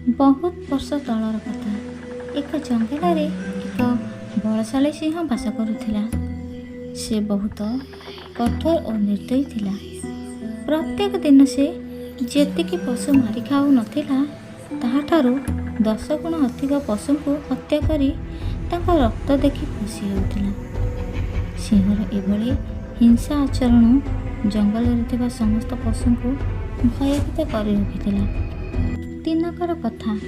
ବହୁତ ବର୍ଷ ତଳର କଥା। ଏକ ଜଙ୍ଗଲରେ ଏକ ବଳଶାଳୀ ସିଂହ ବାସ କରୁଥିଲା। ସେ ବହୁତ କଠୋର ଓ ନିର୍ଦ୍ଦୟୀ ଥିଲା। ପ୍ରତ୍ୟେକ ଦିନ ସେ ଯେତିକି ପଶୁ ମାରି ଖାଉନଥିଲା, ତାହାଠାରୁ 10 ଗୁଣ ଅଧିକ ପଶୁଙ୍କୁ ହତ୍ୟା କରି ତାଙ୍କ ରକ୍ତ ଦେଖି ଖୁସି ହେଉଥିଲା। ସିଂହର ଏଭଳି ହିଂସା ଆଚରଣ ଜଙ୍ଗଲରେ ଥିବା ସମସ୍ତ ପଶୁଙ୍କୁ ଭୟଭୀତ କରି ରଖିଥିଲା। ଦିନକର କଥା,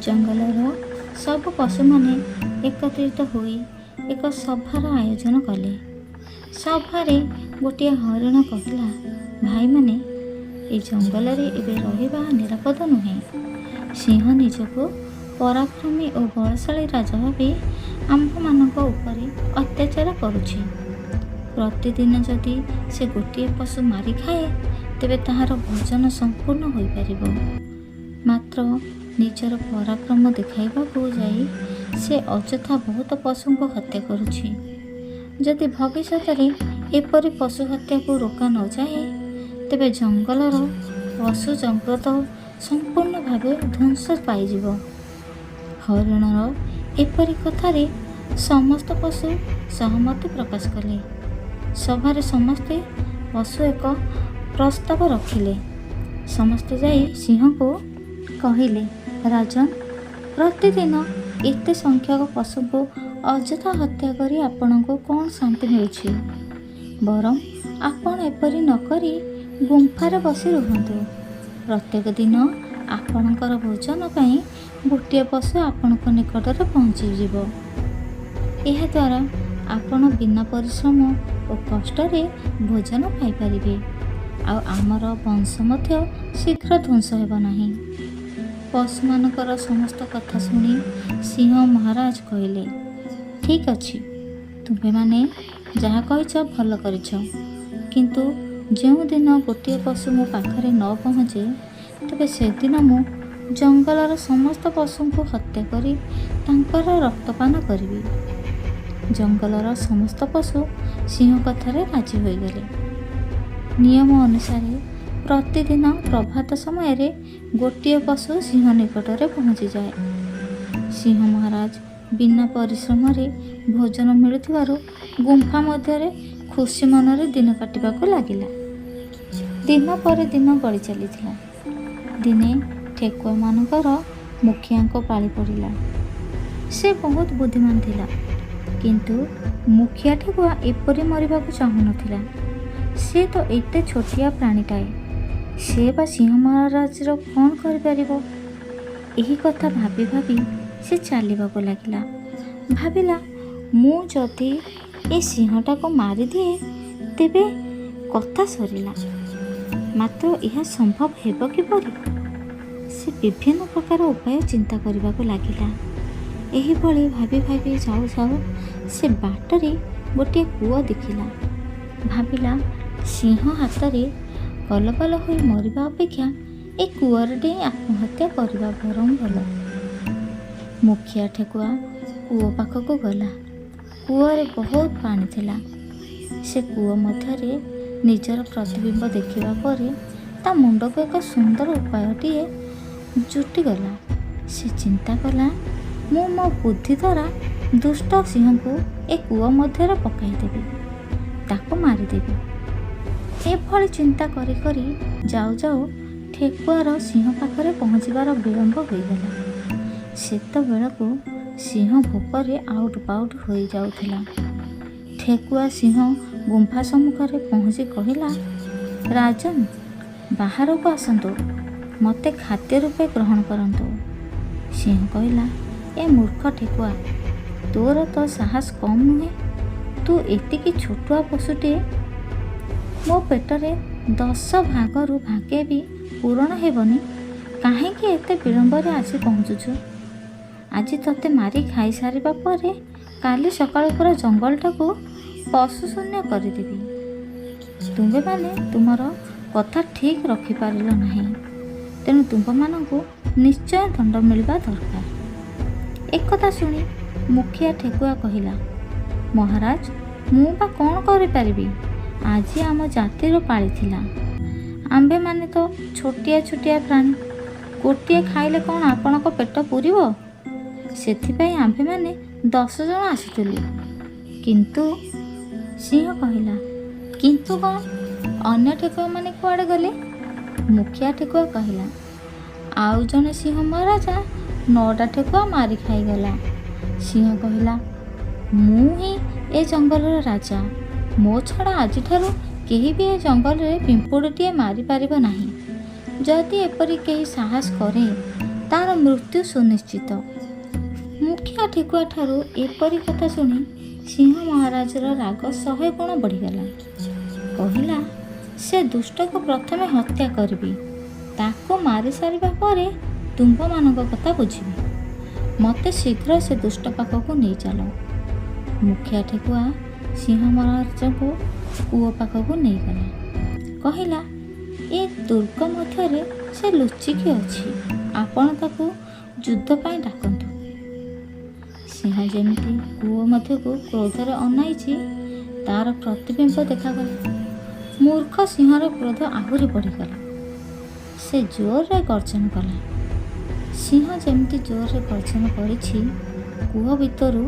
ଜଙ୍ଗଲର ସବୁ ପଶୁମାନେ ଏକତ୍ରିତ ହୋଇ ଏକ ସଭାର ଆୟୋଜନ କଲେ। ସଭାରେ ଗୋଟିଏ ହରିଣ କହିଲା, "ଭାଇମାନେ, ଏ ଜଙ୍ଗଲରେ ଏବେ ରହିବା ନିରାପଦ ନୁହେଁ। ସିଂହ ନିଜକୁ ପରାକ୍ରମୀ ଓ ବଳଶାଳୀ ରାଜା ଭାବି ଆମ୍ଭମାନଙ୍କ ଉପରେ ଅତ୍ୟାଚାର କରୁଛି। ପ୍ରତିଦିନ ଯଦି ସେ ଗୋଟିଏ ପଶୁ ମାରି ଖାଏ, ତେବେ ତାହାର ଭୋଜନ ସମ୍ପୂର୍ଣ୍ଣ ହୋଇପାରିବ। ମାତ୍ର ନିଜର ପରାକ୍ରମ ଦେଖାଇବାକୁ ଯାଇ ସେ ଅଯଥା ବହୁତ ପଶୁଙ୍କୁ ହତ୍ୟା କରୁଛି। ଯଦି ଭବିଷ୍ୟତରେ ଏପରି ପଶୁ ହତ୍ୟାକୁ ରୋକା ନଯାଏ, ତେବେ ଜଙ୍ଗଲର ପଶୁ ଜଗତ ସମ୍ପୂର୍ଣ୍ଣ ଭାବେ ଧ୍ୱଂସ ପାଇଯିବ।" ହରିଣର ଏପରି କଥାରେ ସମସ୍ତ ପଶୁ ସହମତି ପ୍ରକାଶ କଲେ। ସଭାରେ ସମସ୍ତେ ପଶୁ ଏକ ପ୍ରସ୍ତାବ ରଖିଲେ। ସମସ୍ତେ ଯାଇ ସିଂହକୁ କହିଲେ, "ରାଜନ, ପ୍ରତିଦିନ ଏତେ ସଂଖ୍ୟକ ପଶୁଙ୍କୁ ଅଯଥା ହତ୍ୟା କରି ଆପଣଙ୍କୁ କ'ଣ ଶାନ୍ତି ମିଳୁଛି? ବରଂ ଆପଣ ଏପରି ନ କରି ଗୁମ୍ଫାରେ ବସି ରୁହନ୍ତୁ। ପ୍ରତ୍ୟେକ ଦିନ ଆପଣଙ୍କର ଭୋଜନ ପାଇଁ ଗୋଟିଏ ପଶୁ ଆପଣଙ୍କ ନିକଟରେ ପହଞ୍ଚିଯିବ। ଏହାଦ୍ୱାରା ଆପଣ ବିନା ପରିଶ୍ରମ ଓ କଷ୍ଟରେ ଭୋଜନ ପାଇପାରିବେ, ଆଉ ଆମର ବଂଶ ମଧ୍ୟ ଶୀଘ୍ର ଧ୍ୱଂସ ହେବ ନାହିଁ।" ପଶୁମାନଙ୍କର ସମସ୍ତ କଥା ଶୁଣି ସିଂହ ମହାରାଜ କହିଲେ, "ଠିକ୍ ଅଛି, ତୁମେମାନେ ଯାହା କହିଛ ଭଲ କରିଛ। କିନ୍ତୁ ଯେଉଁଦିନ ଗୋଟିଏ ପଶୁ ମୋ ପାଖରେ ନ ପହଞ୍ଚେ, ତେବେ ସେଦିନ ମୁଁ ଜଙ୍ଗଲର ସମସ୍ତ ପଶୁଙ୍କୁ ହତ୍ୟା କରି ତାଙ୍କର ରକ୍ତପାନ କରିବି।" ଜଙ୍ଗଲର ସମସ୍ତ ପଶୁ ସିଂହ କଥାରେ ରାଜି ହୋଇଗଲେ। ନିୟମ ଅନୁସାରେ ପ୍ରତିଦିନ ପ୍ରଭାତ ସମୟରେ ଗୋଟିଏ ପଶୁ ସିଂହ ନିକଟରେ ପହଞ୍ଚିଯାଏ। ସିଂହ ମହାରାଜ ବିନା ପରିଶ୍ରମରେ ଭୋଜନ ମିଳୁଥିବାରୁ ଗୁମ୍ଫା ମଧ୍ୟରେ ଖୁସି ମନରେ ଦିନ କାଟିବାକୁ ଲାଗିଲା। ଦିନ ପରେ ଦିନ ଗଡ଼ି ଚାଲିଥିଲା। ଦିନେ ଠେକୁଆମାନଙ୍କର ମୁଖିଆଙ୍କ ପାଳି ପଡ଼ିଲା। ସେ ବହୁତ ବୁଦ୍ଧିମାନ ଥିଲା, କିନ୍ତୁ ମୁଖିଆ ଠେକୁଆ ଏପରି ମରିବାକୁ ଚାହୁଁନଥିଲା। ସେ ତ ଏତେ ଛୋଟିଆ ପ୍ରାଣୀଟାଏ, ସେ ବା ସିଂହ ମହାରାଜର କ'ଣ କରିପାରିବ? ଏହି କଥା ଭାବି ଭାବି ସେ ଚାଲିବାକୁ ଲାଗିଲା। ଭାବିଲା, ମୁଁ ଯଦି ଏ ସିଂହଟାକୁ ମାରିଦିଏ, ତେବେ କଥା ସରିଲା। ମାତ୍ର ଏହା ସମ୍ଭବ ହେବ କିପରି? ସେ ବିଭିନ୍ନ ପ୍ରକାର ଉପାୟ ଚିନ୍ତା କରିବାକୁ ଲାଗିଲା। ଏହିଭଳି ଭାବି ଭାବି ଯାଉ ଯାଉ ସେ ବାଟରେ ଗୋଟିଏ କୂଅ ଦେଖିଲା। ଭାବିଲା, ସିଂହ ହାତରେ କଲବଲ ହୋଇ ମରିବା ଅପେକ୍ଷା ଏ କୂଅରେ ଡେଇଁ ଆତ୍ମହତ୍ୟା କରିବା ବରଂ ଭଲ। ମୁଖିଆ ଠେକୁଆ କୂଅ ପାଖକୁ ଗଲା। କୂଅରେ ବହୁତ ପାଣି ଥିଲା। ସେ କୂଅ ମଧ୍ୟରେ ନିଜର ପ୍ରତିବିମ୍ବ ଦେଖିବା ପରେ ତା ମୁଣ୍ଡକୁ ଏକ ସୁନ୍ଦର ଉପାୟଟିଏ ଜୁଟିଗଲା। ସେ ଚିନ୍ତା କଲା, ମୁଁ ମୋ ବୁଦ୍ଧି ଦ୍ୱାରା ଦୁଷ୍ଟ ସିଂହକୁ ଏ କୂଅ ମଧ୍ୟରେ ପକାଇଦେବି, ତାକୁ ମାରିଦେବି। ଏଭଳି ଚିନ୍ତା କରି କରି ଯାଉ ଯାଉ ଠେକୁଆର ସିଂହ ପାଖରେ ପହଞ୍ଚିବାର ବିଳମ୍ବ ହୋଇଗଲା। ସେତେବେଳକୁ ସିଂହ ଭୋକରେ ଆଉଟ ପାଉଟ ହୋଇଯାଉଥିଲା। ଠେକୁଆ ସିଂହ ଗୁମ୍ଫା ସମ୍ମୁଖରେ ପହଞ୍ଚି କହିଲା, "ରାଜନ, ବାହାରକୁ ଆସନ୍ତୁ, ମୋତେ ଖାଦ୍ୟ ରୂପେ ଗ୍ରହଣ କରନ୍ତୁ।" ସିଂହ କହିଲା, "ଏ ମୂର୍ଖ ଠେକୁଆ, ତୋର ତ ସାହସ କମ୍ ନୁହେଁ। ତୁ ଏତିକି ଛୋଟୁଆ ପଶୁଟିଏ, ମୋ ପେଟରେ 10 ଭାଗରୁ ଭାଗେ ବି ପୂରଣ ହେବନି। କାହିଁକି ଏତେ ବିଳମ୍ବରେ ଆସି ପହଞ୍ଚୁଛୁ? ଆଜି ତୋତେ ମାରି ଖାଇସାରିବା ପରେ କାଲି ସକାଳୁ ପୁରା ଜଙ୍ଗଲଟାକୁ ପଶୁଶୂନ୍ୟ କରିଦେବି। ତୁମ୍ଭେମାନେ ତୁମର କଥା ଠିକ୍ ରଖିପାରିଲ ନାହିଁ, ତେଣୁ ତୁମ୍ଭମାନଙ୍କୁ ନିଶ୍ଚୟ ଦଣ୍ଡ ମିଳିବା ଦରକାର।" ଏକଥା ଶୁଣି ମୁଖିଆ ଠେକୁଆ କହିଲା, "ମହାରାଜ, ମୁଁ ବା କ'ଣ କରିପାରିବି? ଆଜି ଆମ ଜାତିର ପାଳି ଥିଲା। ଆମ୍ଭେମାନେ ତ ଛୋଟିଆ ଛୋଟିଆ ପ୍ରାଣୀ। ଗୋଟିଏ ଖାଇଲେ କ'ଣ ଆପଣଙ୍କ ପେଟ ପୂରିବ? ସେଥିପାଇଁ ଆମ୍ଭେମାନେ 10 ଜଣ ଆସିଥିଲୁ। କିନ୍ତୁ, ସିଂହ କହିଲା, କିନ୍ତୁ କ'ଣ? ଅନ୍ୟ ଠେକୁଆମାନେ କୁଆଡ଼େ ଗଲେ? ମୁଖିଆ ଠେକୁଆ କହିଲା, ଆଉ ଜଣେ ସିଂହ ମହାରାଜା ନଅଟା ଠେକୁଆ ମାରି ଖାଇଗଲା। ସିଂହ କହିଲା, ମୁଁ ହିଁ ଏ ଜଙ୍ଗଲର ରାଜା। ମୋ ଛଡ଼ା ଆଜିଠାରୁ କେହି ବି ଏ ଜଙ୍ଗଲରେ ପିମ୍ପୁଡ଼ିଟିଏ ମାରିପାରିବ ନାହିଁ। ଯଦି ଏପରି କେହି ସାହସ କରେ, ତାର ମୃତ୍ୟୁ ସୁନିଶ୍ଚିତ। ମୁଖିଆ ଠେକୁଆ ଠାରୁ ଏପରି କଥା ଶୁଣି ସିଂହ ମହାରାଜର ରାଗ 100 ଗୁଣ ବଢ଼ିଗଲା। କହିଲା, ସେ ଦୁଷ୍ଟକୁ ପ୍ରଥମେ ହତ୍ୟା କରିବି। ତାକୁ ମାରି ସାରିବା ପରେ ତୁମ୍ଭମାନଙ୍କ କଥା ବୁଝିବି। ମୋତେ ଶୀଘ୍ର ସେ ଦୁଷ୍ଟ ପାଖକୁ ନେଇ ଚାଲ। ମୁଖିଆ ଠେକୁଆ ସିଂହ ମହାରାଜଙ୍କୁ କୂଅ ପାଖକୁ ନେଇଗଲା। କହିଲା, ଏ ଦୁର୍ଗ ମଧ୍ୟରେ ସେ ଲୁଚିକି ଅଛି। ଆପଣ ତାକୁ ଯୁଦ୍ଧ ପାଇଁ ଡାକନ୍ତୁ। ସିଂହ ଯେମିତି କୂଅ ମଧ୍ୟକୁ କ୍ରୋଧରେ ଅନାଇଛି, ତାର ପ୍ରତିବିମ୍ବ ଦେଖାଗଲା। ମୂର୍ଖ ସିଂହର କ୍ରୋଧ ଆହୁରି ବଢ଼ିଗଲା। ସେ ଜୋରରେ ଗର୍ଜନ କଲା। ସିଂହ ଯେମିତି ଜୋରରେ ଗର୍ଜନ କରିଛି, କୂଅ ଭିତରୁ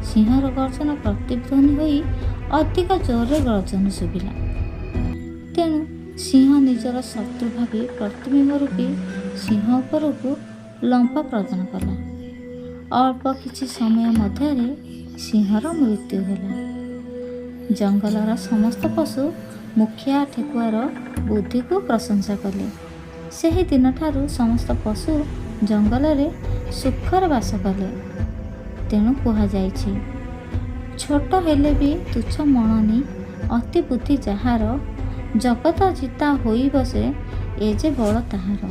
ସିଂହର ଗର୍ଜନ ପ୍ରତିଧ୍ୱନି ହୋଇ ଅଧିକ ଜୋରରେ ଗର୍ଜନ ଶୁଭିଲା। ତେଣୁ ସିଂହ ନିଜର ଶତ୍ରୁ ଭାବି ପ୍ରତିବିମ୍ବ ରୂପୀ ସିଂହ ଉପରକୁ ଲମ୍ଫ ପ୍ରଦାନ କଲା। ଅଳ୍ପ କିଛି ସମୟ ମଧ୍ୟରେ ସିଂହର ମୃତ୍ୟୁ ହେଲା। ଜଙ୍ଗଲର ସମସ୍ତ ପଶୁ ମୁଖିଆ ଠେକୁଆର ବୁଦ୍ଧିକୁ ପ୍ରଶଂସା କଲେ। ସେହି ଦିନଠାରୁ ସମସ୍ତ ପଶୁ ଜଙ୍ଗଲରେ ସୁଖରେ ବାସ କଲେ। ତେଣୁ କୁହାଯାଇଛି, ଛୋଟ ହେଲେ ବି ତୁଚ୍ଛ ମଣନି, ଅତି ବୁଦ୍ଧି ଯାହାର, ଜଗତ ଜିତା ହୋଇବ ସେ, ଏ ଯେ ବଳ ତାହାର।